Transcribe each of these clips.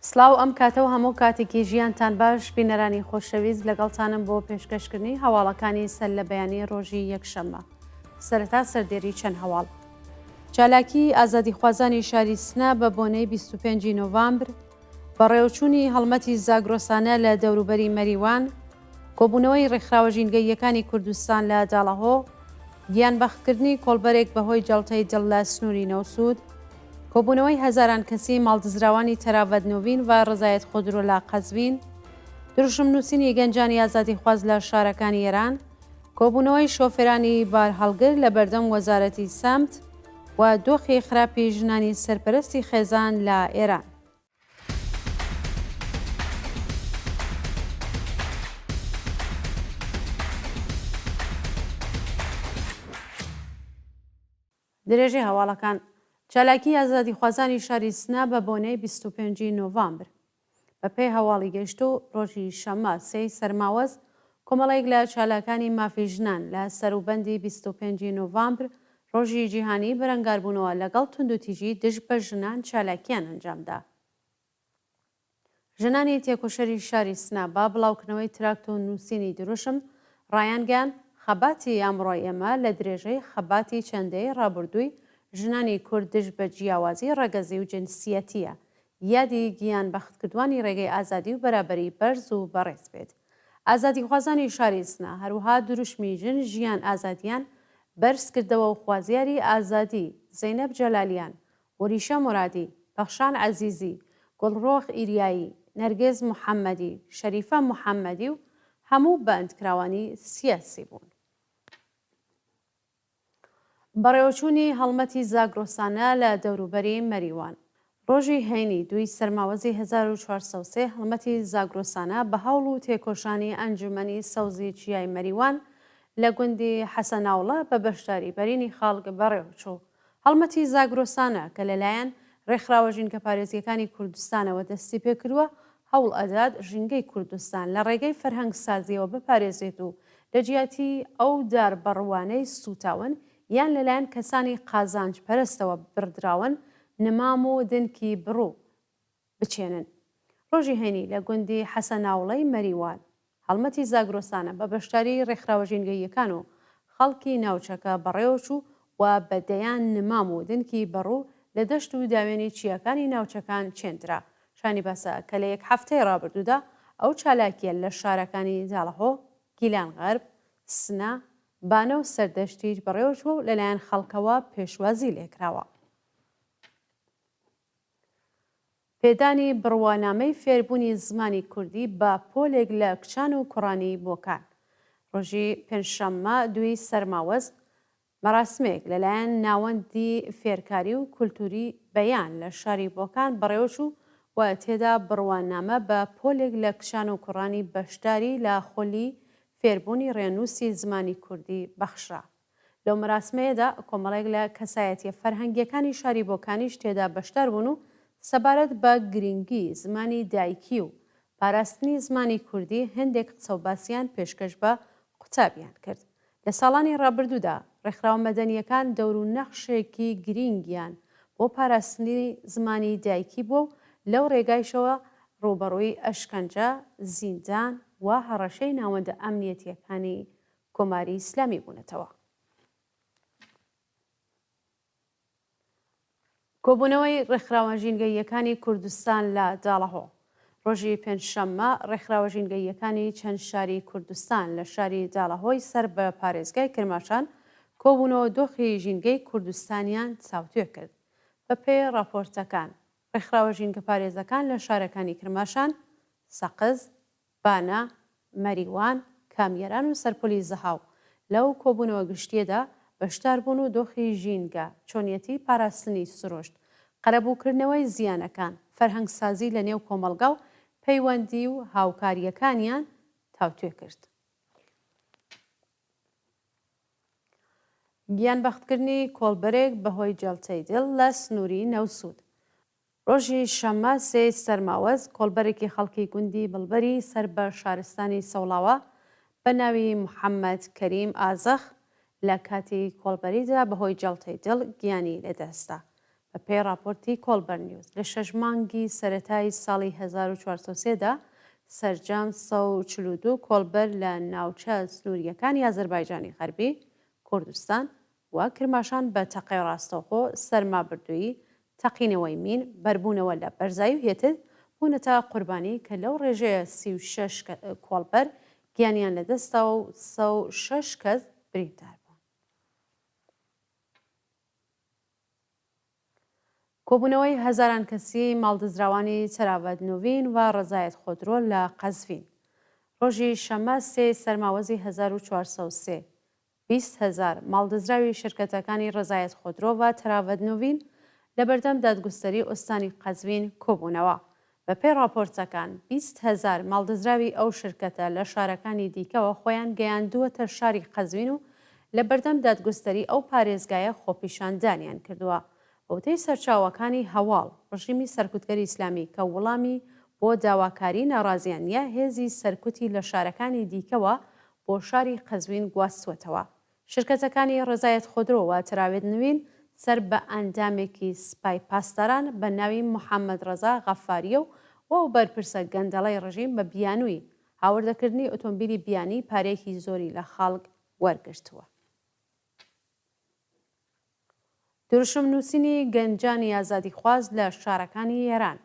سڵاو ئەم کاتە و هەموو کاتێکی ژیانتان باش بینەرانی خۆشەویست لەگەڵتانم بۆ پێشکەشکردنی هەواڵەکانی سەر لە بەیانی ڕۆژی یەکشەممە سەرەتا سەردێری چەند هەواڵ چالاکی ئازادیخوازانی شاری سنە بە بۆنەی 25 نۆڤامبر بەڕێوەچوونی هەڵمەتی زاگرۆسانە لە دەوروبەری مەریوان، کۆبوونەوەی ڕێکخراوە ژینگەییەکانی کوردستان لە داڵەهۆ، گیانبەختکردنی کۆڵبەرێک بەهۆی جەڵتەی دڵ لە سنووری نەوسوود، کۆبوونەوەی هەزاران کەسی ماڵدزراوانی تەراڤەت نووین و ڕزایەت خودرۆ لە قەزوین، دروشم نووسینی گەنجانی ئازادیخواز لە شارەکانی ئێران، کۆبوونەوەی شۆفێرانی بارهەڵگر لە بەردەم وەزارەتی سەمت و دۆخی خراپی ژنانی سەرپەرستی خێزان لە ئێران. درێژەی هەواڵەکان، چالاکی ئازادیخوازانی شاری سنە بە بۆنەی 25 نۆڤامبر. بە پێی هەواڵی گەیشتوو، ڕۆژی شەممە سێی سەرماوەز، کۆمەڵێک لە چالاکانی مافی ژنان لە سەروبەندی 25 نۆڤامبر، ڕۆژی جیهانیی بەرەنگاربوونەوە لەگەڵ توندوتیژی دژ بە ژنان چالاکییان ئەنجامدا. ژنانی تێکۆشەری شاری سنە بە بڵاوکردنەوەی تراکت و نووسینی دروشم ڕایانگەیاند، خەباتی ئەمڕۆی ئێمە لە درێژەی خەباتی چەند دەیەی ڕابردووی ژنانی کورد دژ بە جیاوازی ڕەگەزی و جنسیەتییە. یادی گیان بەختکردوانی ڕێگەی ئازادی و بەرابەری بەرز و بەڕێز بێت. ئازادیخوازانی شاری سنە هەروەها دروشمی ژن ژیان ئازادییان بەرز کردەوە و خوازیاری ئازادی زەینەب جەلالیان، وریشە مورادی، پەخشان عەزیزی، گوڵڕۆخ ئیریایی، نەرگس محەممەدی، شەریفە محەممەدی و هەموو بەندکراوانی سیاسی بوون. بەڕێوەچوونی هەڵمەتی زاگرۆسانە لە دەوروبەری مەریوان. ڕۆژی هەینی دووی سەرماوەزی 1403 هەڵمەتی زاگرۆسانە بە هەوڵ و تێکۆشانی ئەنجومەنی سەوزی چیای مەریوان لە گوندی حەسەناوڵە بە بەشداری بەرینی خەڵک بەڕێوەچوو. هەڵمەتی زاگرۆسانە کە لەلایەن ڕێکخراوە ژینگەپارێزییەکانی کوردستانەوە دەستی پێکردووە، هەوڵ ئەدات ژینگەی کوردستان لە ڕێگەی فەرهەنگسازییەوە بپارێزێت و لە جیاتی ئەو دار بەڕووانەی سووتاون یان لەلایەن کەسانی قازانج پەرستەوە بڕدراون نمام و دنکی بڕوو بچێنن. ڕۆژی هەینی لە گوندی حەسەناوڵەی مەریوان، هەڵمەتی زاگرۆسانە بە بەشداریی ڕێکخراوە ژینگەییەکان و خەڵکی ناوچەکە بەڕێوەچوو و بە دەیان نمام و دنکی بەڕوو لە دەشت و داوێنی چیاکانی ناوچەکان چێندرا. شانی باسە کە لە یەک هەفتەی ڕابردوودا ئەو چالاکییە لە شارەکانی داڵەهۆ، گیلان غەرب، سنە، بانە و سەردەشتیش بەڕێوەچووە و لەلایەن خەڵکەوە پێشوازی لێکراوە. پێدانی بڕوانامەی فێربوونی زمانی کوردی بە پۆلێک لە کچان و کوڕانی بۆکان. ڕۆژی پێنجشەممە دووی سەرماوەز، مەراسمێک لەلایەن ناوەندی فێرکاری و کولتووری بەیان لە شاری بۆکان بەڕێوەچوو و تێدا بڕوانامە بە پۆلێک لە کچان و کوڕانی بەشداری لە خولی فێربوونی ڕێنووسی زمانی کوردی بەخشرا. لەو مەراسمەیەدا کۆمەڵێک لە کەسایەتییە فەرهەنگییەکانی شاری بۆکانیش تێدا بەشدار بوون و سەبارەت بە گرینگی زمانی دایکی و پاراستنی زمانی کوردی هێندێک قسە و باسیان پێشکەش بە قوتابیان کرد. لە ساڵانی ڕابردوودا ڕێکخراوە مەدەنییەکان دەور و نەخشێکی گرینگیان بۆ پاراستنی زمانی دایکی بووە و لەو ڕێگایشەوە ڕووبەڕووی ئەشکەنجە، زیندان و هەڕەشەی ناوەندە ئەمنیەتییەکانی کۆماری ئیسلامی بوونەتەوە. کۆبوونەوەی ڕێکخراوە ژینگەییەکانی کوردستان لە داڵەهۆ. ڕۆژی پێنجشەممە ڕێکخراوە ژینگەییەکانی چەند شاری کوردستان لە شاری داڵەهۆی سەر بە پارێزگای کرماشان کۆبوونەوە دۆخی ژینگەی کوردستانیان تاوتوێ کرد. بەپێی ڕاپۆرتەکان ڕێکخراوە ژینگەپارێزەکان لە شارەکانی کرماشان، سەقز، بانە، مەریوان، کامیاران و سەرپۆلی زەهاو لەو کۆبوونەوە گشتییەدا بەشدار بوون و دۆخی ژینگە، چۆنیەتی پاراستنی سروشت، قەرەبووکردنەوەی زیانەکان، فەرهەنگسازی لە نێو کۆمەڵگا و پەیوەندی و هاوکارییەکانیان تاوتوێ کرد. گیانبەختکردنی کۆڵبەرێک بەهۆی جەڵتەی دڵ لە سنووری نەوسوود. ڕۆژی شەممە سێی سەرماوەز، کۆڵبەرێکی خەڵکی گوندی بڵبەری سەر بە شارستانی سەوڵاوا بە ناوی محەممەد کەریم ئازەخ لە کاتی کۆڵبەریدا بەهۆی جەڵتەی دڵ گیانی لەدەستدا. بە پێی ڕاپۆرتی کۆڵبەر نیوز، لە شەش مانگی سەرەتای ساڵی 1403 دا سەرجەم 142 کۆڵبەر لە ناوچە سنوورییەکانی ئازەربایجانی غەربی، کوردستان، و کرماشان بە تەقەی ڕاستەوخۆ، سەرمابردوویی، تەقینەوەی مین، بەربوونەوە لە بەرزایی و هتد، بوونەتە قوربانی کە لەو ڕێژەیە 36 کۆڵبەر گیانیان لەدەستداوە و 106 کەس بریندار بوون. کۆبوونەوەی هەزاران کەسیی ماڵدزراوانی چراڤەت نووین و ڕەزایەت خۆدرۆ لە قەزوین ڕۆژی شەممە سێ سەرماوەزی 1403 20,000 ماڵدزراوی شرکەتەکانی ڕەزایەت خۆدرۆ و تەراڤەت نووین لەبەردەم دادگوستەری ئوستانی قەزوین کۆبوونەوە. بەپێی ڕاپۆرتەکان، 20,000 ماڵدزراوی ئەو شرکەتە لە شارەکانی دیکەوە خۆیان گەیاندووەتە شاری قەزوین و لە بەردەم دادگوستەری ئەو پارێزگایە خۆپیشاندانیان کردووە. بەوتەی سەرچاوەکانی هەواڵ، ڕژیمی سەرکوتگەری ئیسلامی کە وڵامی بۆ داواکاریی ناڕازیان نییە، هێزی سەرکوتی لە شارەکانی دیکەوە بۆ شاری قەزوین گواستووەتەوە. شرکەتەکانی ڕەزایەت خۆدرۆ و تراوێت نوین سەر بە ئەندامێکی سپای پاسداران بە ناوی محەممەد ڕەزا غەفارییە و ئەو بەرپرسە گەندەڵەی ڕژیم بە بیانووی هاوردەکردنی ئۆتۆمبیلی بیانی پارەیەکی زۆری لە خەڵک وەرگرتووە. دروشم نووسینی گەنجانی ئازادیخواز لە شارەکانی ئێران.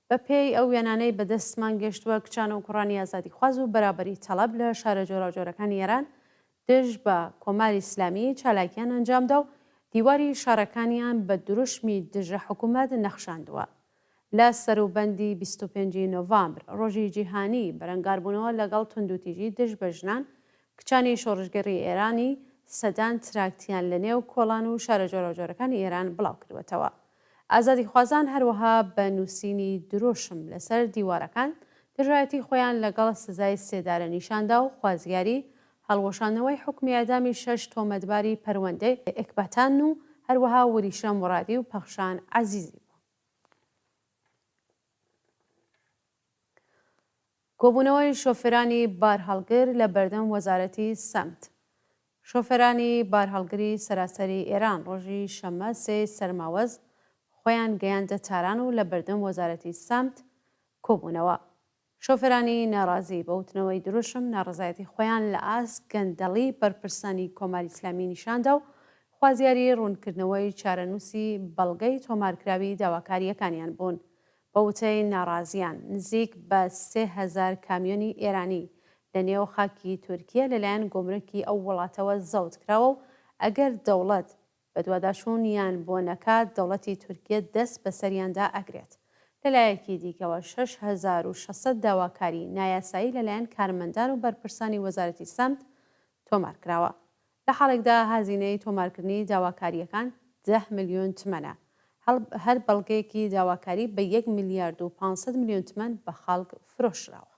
بە پێی ئەو وێنانەی بە دەستمان گەشتووە کچان و کوڕانی ئازادیخواز و بەرابەری تەڵەب لە شارە جۆراوجۆرەکانی ئێران دژ بە کۆماری ئیسلامی چالاکیان ئەنجامدا و دیواری شارەکانیان بە دروشمی دژە حکوومەت نەخشاندووە. لە سەروبەندی 25 ی نۆڤامبر، ڕۆژی جیهانیی بەرەنگاربوونەوە لەگەڵ توندوتیژی دژ بە ژنان، کچانی شۆڕشگێڕی ئێرانی سەدان تراکتیان لە نێو کۆڵان و شارە جۆراوجۆرەکانی ئێران بڵاوکردووەتەوە. ئازادیخوازان هەروەها بە نووسینی دروشم لەسەر دیوارەکان دژایەتی خۆیان لەگەڵ سزای سێدارە نیشاندا و خوازیاری هەڵوەشاندنەوەی حوکمی ئێعدامی شەش تۆمەتباری پەروەندەی ئێکباتان و هەروەها وریشە موڕادی و پەخشان عەزیزی بوون. کۆبوونەوەی شۆفێرانی بارهەڵگر لە بەردەم وەزارەتی سەمت. شۆفێرانی بارهەڵگری سەراسەری ئێران ڕۆژی شەممە سێی سەرماوەز خۆیان گەیاندە تاران و لە بەردەم وەزارەتی سەمت کۆبوونەوە. شۆفێرانی ناڕازی بە وتنەوەی دروشم ناڕەزایەتی خۆیان لە ئاست گەندەڵی بەرپرسانی کۆماری ئیسلامی نیشاندا و خوازیاری ڕوونکردنەوەی چارەنووسی بەڵگەی تۆمارکراوی داواکارییەکانیان بوون. بە وتەی ناڕازیان، نزیک بە 3000 کامیۆنی ئێرانی لە نێو خاکی تورکیە لەلایەن گومرکی ئەو وڵاتەوە زەوت کراوە و ئەگەر دەوڵەت بەدواداچوونیان بۆ نەکات دەوڵەتی تورکیە دەست بەسەریاندا ئەگرێت. لەلایەکی دیکەوە 6600 داواکاری نایاسایی لەلایەن کارمەندان و بەرپرسانی وەزارەتی سەمت تۆمار کراوە. لە حاڵێکدا هەزینەی تۆمارکردنی داواکارییەکان دە ملیۆن تمەنە، هەر بەڵگەیەکی داواکاری بە یەک ملیارد و پانسەد ملیۆن تمەن بە خەڵک فرۆشراوە.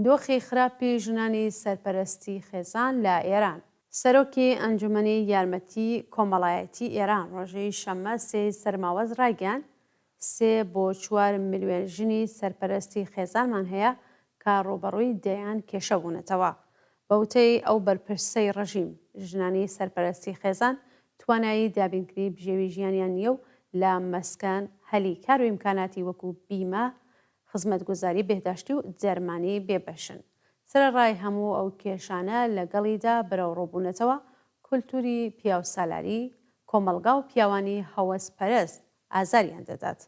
دۆخی خراپی ژنانی سەرپەرەستی خێزان لە ئێران. سەرۆکی ئەنجومەنی یارمەتی کۆمەڵایەتی ئێران ڕۆژی شەممە سێی سەرماوەز ڕایگەیاند، سێ بۆ چوار ملیۆن ژنی سەرپەرەستی خێزانمان هەیە کە ڕووبەڕووی دەیان کێشە بوونەتەوە. بە وتەی ئەو بەرپرسەی ڕژیم، ژنانی سەرپەرەستی خێزان توانایی دابینکردنی بژێوی ژیانیان نییە و لە مەسکەن، هەلی کار و ئیمکاناتی وەکوو بیمە، خزمەتگوزاری بێهداشتی و دەرمانی بێبەشن. سەرەڕای هەموو ئەو کێشانە لەگەڵیدا بەرەوڕوو بوونەتەوە، کولتووری پیاوسالاری کۆمەڵگا و پیاوانی هەوەسپەرست ئازاریان دەدات.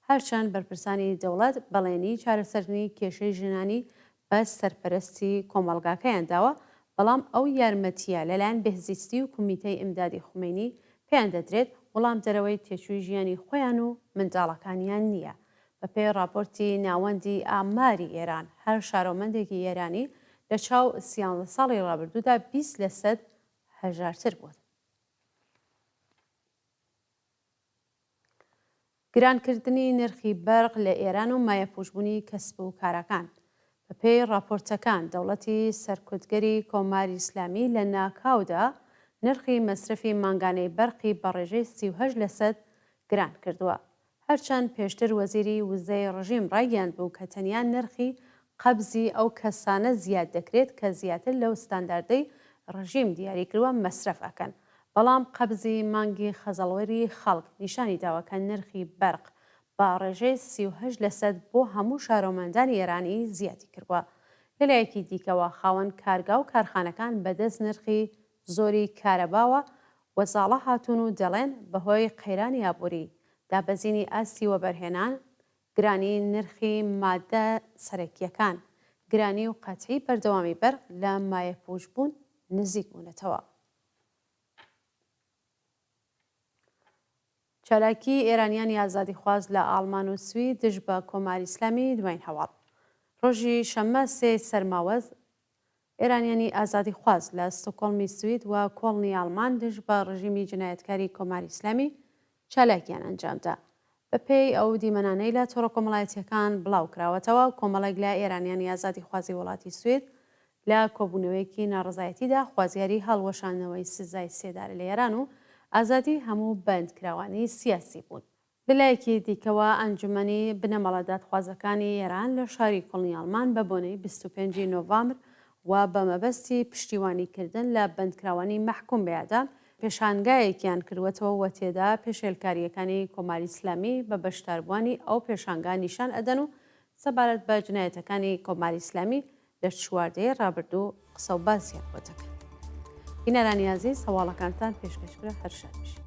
هەرچەند بەرپرسانی دەوڵەت بەڵێنی چارەسەرکردنی کێشەی ژنانی بە سەرپەرستی کۆمەڵگاکەیان داوە، بەڵام ئەو یارمەتییە لەلایەن بێهزیستی و کومیتەی ئیمدادی خومەینی پێیان دەدرێت، وڵامدەرەوەی تێچووی ژیانی خۆیان و منداڵەکانیان نییە. بەپێی ڕاپۆرتی ناوەندی ئاماری ئێران، هەر شارۆمەندێکی ئێرانی لە چاو سیانزە ساڵی ڕابردوودا 20 لەسەد هەژارتر بوون. گرانکردنی نرخی بەرق لە ئێران و مایەپووچبوونی کەسب و کارەکان. بەپێی ڕاپۆرتەکان، دەوڵەتی سەرکوتگەری کۆماری ئیسلامی لە ناکاودا نرخی مەسرەفی مانگانەی بەرقی بە ڕێژەی 38 لەسەد گران کردووە. هەرچەند پێشتر وەزیری وزەی ڕژیم ڕایگەیاندبوو کە تەنیا نرخی قەبزی ئەو کەسانە زیاد دەکرێت کە زیاتر لەو ستانداردەی ڕژیم دیاریکردوە مەسرەف ئەکەن. بەڵام قەبزی مانگی خەزەڵوەری خەڵک نیشانی داوە کە نرخی بەرق بە ڕێژەی 38 لەسەد بۆ هەموو شارۆمەندانی ئێرانی زیادی کردووە. لەلایەکی دیکەوە خاوەن کارگا و کارخانەکان بەدەست نرخی زۆری کارەباوە وەزاڵە هاتوون و دەڵێن بەهۆی قەیرانی ئابووری، دابەزینی ئاستی وەبەرهێنان، گرانی نرخی ماددە سەرەکییەکان، گرانی و قەتعی بەردەوامی بەرق لە مایەپووچبوون نزیک بوونەتەوە. چالاکیی ئێرانیانی ئازادیخواز لە ئاڵمان و سوید دژ بە کۆماری ئیسلامی دواین هەواڵ ڕۆژی شەممە سێ سەرماوەز ئێرانیانی ئازادیخواز لە ستۆکۆڵمی سوید و کۆڵنی ئاڵمان دژ بە ڕژیمی جنایەتکاری کۆماری ئیسلامی چالاکیان ئەنجامدا. بەپێی ئەو دیمەنانەی لە تۆڕە کۆمەڵایەتییەکان بڵاو کراوەتەوە، کۆمەڵێک لە ئێرانیانی ئازادیخوازی وڵاتی سوید لە کۆبوونەوەیەکی ناڕەزایەتیدا خوازیاری هەڵوەشاندنەوەی سزای سێدارە لە ئێران و ئازادی هەموو بەندکراوانی سیاسی بوون. لەلایەکی دیکەوە ئەنجومەنی بنەماڵە دادخوازەکانی ئێران لە شاری کۆڵنی ئاڵمان بە بۆنەی 25 ی نۆڤامبر و بە مەبەستی پشتیوانی کردن لە بەندکراوانی مەحکوم بە ئێعدام پێشانگایەکیان کردووەتەوە و تێدا پێشێلکارییەکانی کۆماری ئیسلامی بە بەشداربووانی ئەو پێشانگا نیشان ئەدەن و سەبارەت بە جنایەتەکانی کۆماری ئیسلامی لە چوار دەیەی ڕابردوو قسە و باسیان بۆ دەکەن. بینەرانی ئازیز هەواڵەکانتان پێشکەش کرا هەر شاد بژین.